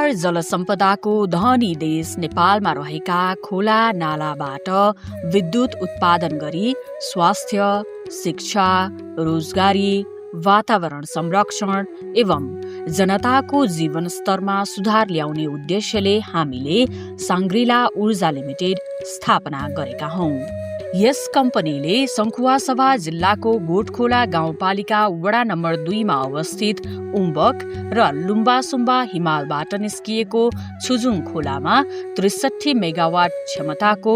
अपार जलसम्पदाको धनी देश नेपालमा रहेका खोला नालाबाट विद्युत उत्पादन गरी स्वास्थ्य, शिक्षा, रोजगारी, वातावरण संरक्षण एवं जनताको जीवनस्तरमा सुधार ल्याउने उद्देश्यले हामीले साङ्ग्रिला ऊर्जा लिमिटेड स्थापना गरेका हौं। यस कम्पनीले सङ्खुवासभा जिल्लाको गोठखोला गाउँपालिका वडा नम्बर 2 मा अवस्थित उम्बक र लुम्बासुम्बा हिमालबाट निस्किएको छुजुङ खोलामा 63 मेगावाट क्षमताको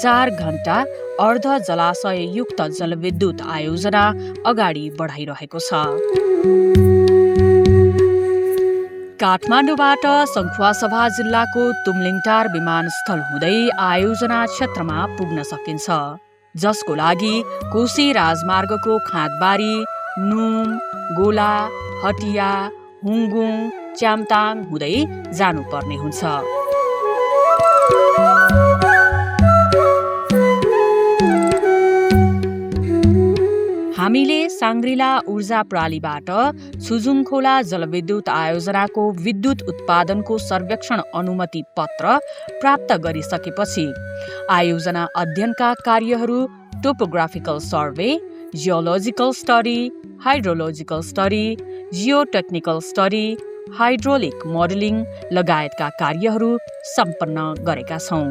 4 घण्टा अर्ध जलाशययुक्त जलविद्युत आयोजना अगाडि बढाइरहेको छ। काठमाडौँबाट सङ्खुवासभा जिल्लाको तुमलिङटार विमानस्थल हुँदै आयोजना क्षेत्रमा पुग्न सकिन्छ, जसको लागि कोशी राजमार्गको खाँदबारी, नुम, गोला, हटिया, हुङ्गुङ, च्याम्ताङ हुँदै जानुपर्ने हुन्छ। हामीले साङ्ग्रिला ऊर्जा प्रणालीबाट छुजुङ खोला जलविद्युत आयोजनाको विद्युत उत्पादनको सर्वेक्षण अनुमति पत्र प्राप्त गरिसकेपछि आयोजना अध्ययनका कार्यहरू topographical survey, geological study, hydrological study, geotechnical study, hydraulic modelling लगायतका कार्यहरू सम्पन्न गरेका छौं।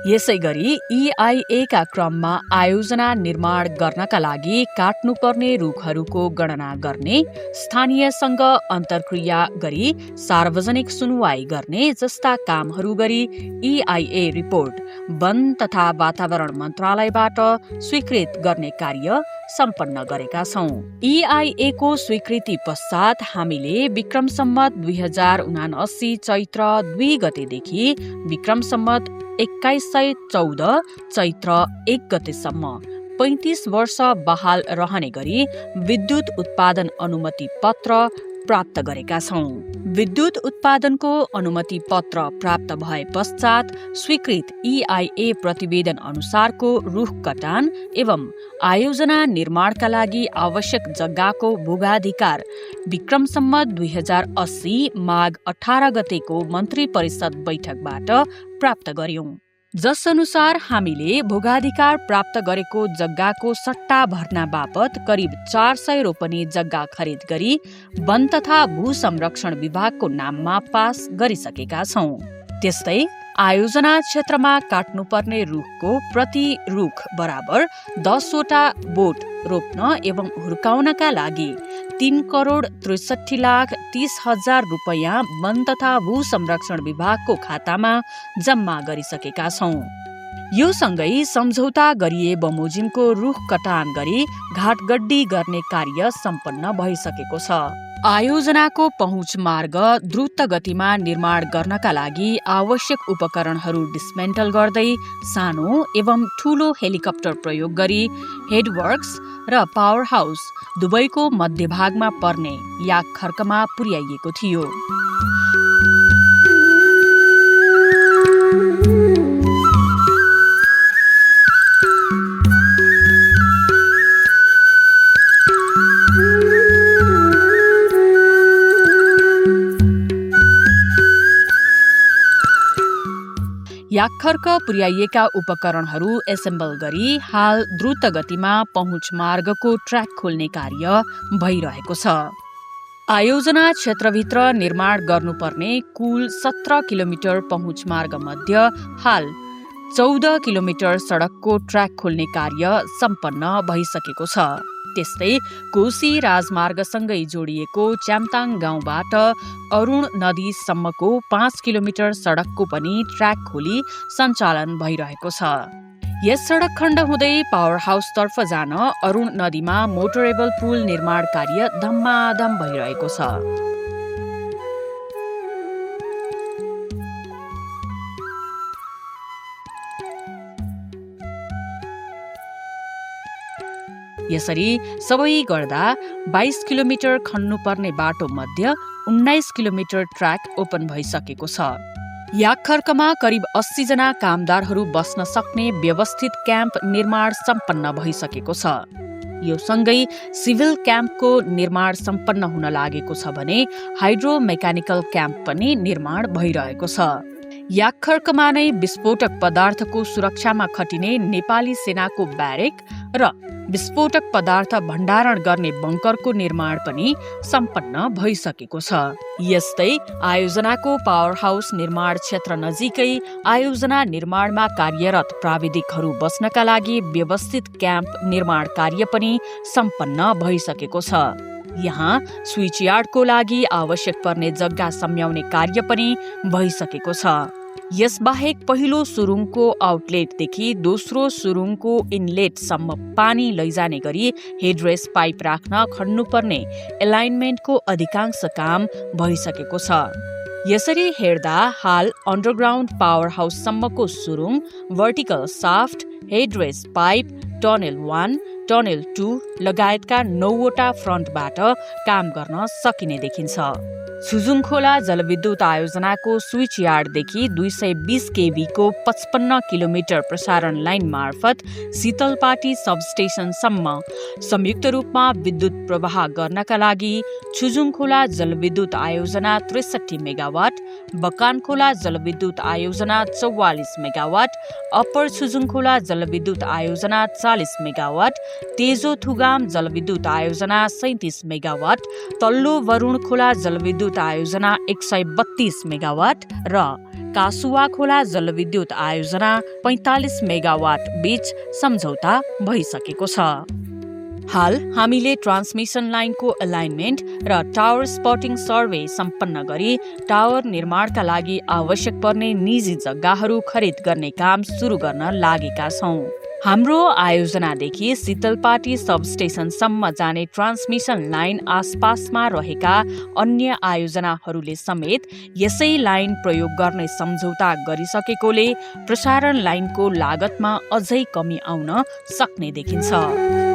यसै गरी EIA का क्रममा आयोजना निर्माण गर्नका लागि काट्नुपर्ने रुखहरूको गणना गर्ने, स्थानीयसँग अन्तर्क्रिया गरी सार्वजनिक सुनवाई गर्ने जस्ता कामहरू गरी EIA रिपोर्ट वन तथा वातावरण मन्त्रालयबाट स्वीकृत गर्ने कार्य सम्पन्न गरेका छौं। EIA को स्वीकृति पश्चात हामीले विक्रम सम्वत 2079 चैत्र 2 गतेदेखि विक्रम सम्वत 2114 चैत्र 1 गतेसम्म 35 वर्ष बहाल रहने गरी विद्युत उत्पादन अनुमति पत्र प्राप्त गरेका छौं। विद्युत उत्पादनको अनुमति पत्र प्राप्त भए पश्चात स्वीकृत EIA प्रतिवेदन अनुसारको रुख कटान एवं आयोजना निर्माणका लागि आवश्यक जग्गाको भोगाधिकार विक्रम सम्वत 2080 माघ 18 गतेको मन्त्री परिषद बैठकबाट प्राप्त गर्यौं, जस अनुसार हामीले भोगाधिकार प्राप्त गरेको जग्गाको सट्टा भर्ना बापत करिब 400 रोपनी जग्गा खरिद गरी वन तथा भू संरक्षण विभागको नाममा पास गरिसकेका छौं। त्यस्तै आयोजना क्षेत्रमा काट्नुपर्ने रुखको प्रति रुख बराबर 10 वटा बोट रोप्न एवं हुर्काउनका लागि 3,63,30,000 रुपैयाँ वन तथा भू संरक्षण विभागको खातामा जम्मा गरिसकेका छौं। यो सँगै सम्झौता गरिए बमोजिमको रुख कटान गरी घाटगड्डी गर्ने कार्य सम्पन्न भइसकेको छ। आयोजनाको पहुँच मार्ग द्रुत गतिमा निर्माण गर्नका लागि आवश्यक उपकरणहरू डिस्मेन्टल गर्दै सानो एवं ठूलो हेलिकप्टर प्रयोग गरी हेडवर्क्स र पावर हाउस दुवैको मध्यभागमा पर्ने याक खर्कमा पुर्याइएको थियो। याकखर्क पुर्याइएका उपकरणहरू एसेम्बल गरी हाल द्रुत गतिमा पहुँच मार्गको ट्र्याक खोल्ने कार्य भइरहेको छ। आयोजना क्षेत्रभित्र निर्माण गर्नुपर्ने कुल 17 किलोमिटर पहुँच मार्ग मध्ये हाल 14 किलोमिटर सडकको ट्र्याक खोल्ने कार्य सम्पन्न भइसकेको छ। त्यस्तै कोशी राजमार्गसँगै जोडिएको च्याम्ताङ गाउँबाट अरुण नदीसम्मको 5 किलोमिटर सडकको पनि ट्र्याक खोली सञ्चालन भइरहेको छ। यस सडक खण्ड हुँदै पावर हाउसतर्फ जान अरुण नदीमा मोटरेबल पुल निर्माण कार्य धम्माधम भइरहेको छ। यसरी सबै गर्दा 22 किलोमिटर खन्नुपर्ने बाटो मध्ये 19 किलोमिटर ट्र्याक ओपन भइसकेको छ। याकखर्कमा करिब 80 जना कामदारहरू बस्न सक्ने व्यवस्थित क्याम्प निर्माण सम्पन्न भइसकेको छ। यो सँगै सिभिल क्याम्पको निर्माण सम्पन्न हुन लागेको छ भने हाइड्रो मेकानिकल क्याम्प पनि निर्माण भइरहेको छ। याक्खर्कमा नै विस्फोटक पदार्थको सुरक्षामा खटिने नेपाली सेनाको ब्यारेक र विस्फोटक पदार्थ भण्डारण गर्ने बङ्करको निर्माण पनि सम्पन्न भइसकेको छ। यस्तै आयोजनाको पावर हाउस निर्माण क्षेत्र नजिकै आयोजना निर्माणमा कार्यरत प्राविधिकहरू बस्नका लागि व्यवस्थित क्याम्प निर्माण कार्य पनि सम्पन्न भइसकेको छ। यहाँ स्विच यार्डको लागि आवश्यक पर्ने जग्गा सम्याउने कार्य पनि भइसकेको छ। यसबाहेक पहिलो सुरुङको आउटलेटदेखि दोस्रो सुरुङको इनलेटसम्म पानी लैजाने गरी हेडरेस पाइप राख्न खन्नुपर्ने एलाइनमेन्टको अधिकांश काम भइसकेको छ। यसरी हेर्दा हाल अन्डरग्राउन्ड पावर हाउससम्मको सुरुङ, vertical shaft, headrace pipe, tunnel 1, tunnel 2 लगायतका 9वटा फ्रन्टबाट काम गर्न सकिने देखिन्छ। सुजुङखोला जलविद्युत आयोजनाको स्विच यार्डदेखि 220 केभीको 55 किलोमिटर प्रसारण लाइन मार्फत शीतलपाटी सबस्टेशनसम्म संयुक्त रूपमा विद्युत प्रवाह गर्नका लागि छुजुङखोला जलविद्युत आयोजना 63 मेगावाट, बकानखोला जलविद्युत आयोजना 44 मेगावाट, अप्पर छुजुङखोला जलविद्युत आयोजना 40 मेगावाट, तेजोथुगाम जलविद्युत आयोजना 37 मेगावाट, तल्लो वरुणखोला जलविद्युत आयोजना 132 मेगावाट र कासुवा खोला जलविद्युत आयोजना 45 मेगावाट बीच सम्झौता भइसकेको छ। हाल हामीले ट्रान्समिसन लाइनको एलाइनमेन्ट र टावर स्पटिङ सर्वे सम्पन्न गरी टावर निर्माणका लागि आवश्यक पर्ने निजी जग्गाहरू खरिद गर्ने काम सुरु गर्न लागेका छौं। हाम्रो आयोजनादेखि शीतलपाटी सबस्टेशनसम्म जाने ट्रान्समिसन लाइन आसपासमा रहेका अन्य आयोजनाहरूले समेत यसै लाइन प्रयोग गर्ने सम्झौता गरिसकेकोले प्रसारण लाइनको लागतमा अझै कमी आउन सक्ने देखिन्छ।